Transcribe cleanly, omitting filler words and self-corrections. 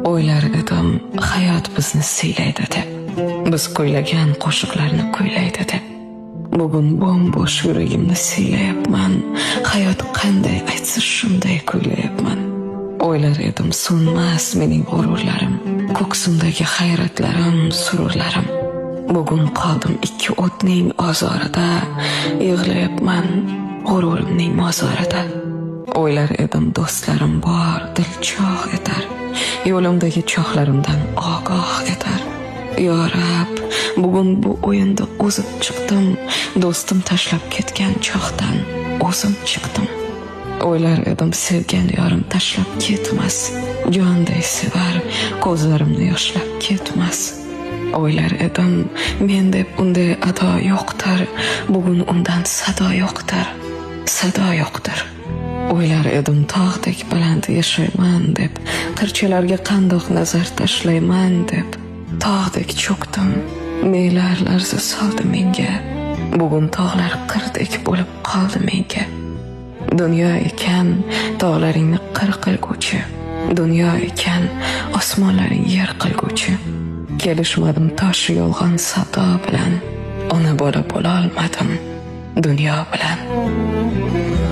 O'ylar edim, hayot bizni siylaydi deb. Biz kuylagan qo'shiqlarni kuylaydi deb. Bugun bo'm-bo'sh yuragimni siylayapman. Hayot qanday aytsa, shunday kuylayapman. O'ylar edim, so'nmas mening g'ururlarim, ko'ksimdagi hayratlarim, sururlarim. Bugun qoldim ikki o'tning ozorida, yig'layapman g'ururimning mozorida. O'ylar edim, do'stlarim bor, dil chog' etar. Yo'limdagi cho'g'larimdan ogoh etar. Yo Rab, bugun bu o'yinda o'zib chiqdim. Do'stim tashlab ketgan cho'g'dan o'zim chiqdim. O'ylar edim, sevgan yorim tashlab ketmas. Jonday sevar, ko'zlarimni yoshlab ketmas. O'ylar edim, men deb unday ado yo'qdir. Bugun undan sado yo'qdir. Sado yo'qdir. O'ylar edim, tog'dek baland yashayman deb, qirchalarga qandoq nazar tashlayman deb. Tog'dek cho'kdim, nelar larza soldi menga. Bugun tog'lar qirdek bo'lib qoldi menga. Dunyo ekan tog'laringni qir qilguvchi. Dunyo ekan osmonlaring yer qilguvchi. Kelishmadim tosh yolg'on savdo bilan. Ona bola bo'lolmadim dunyo bilan.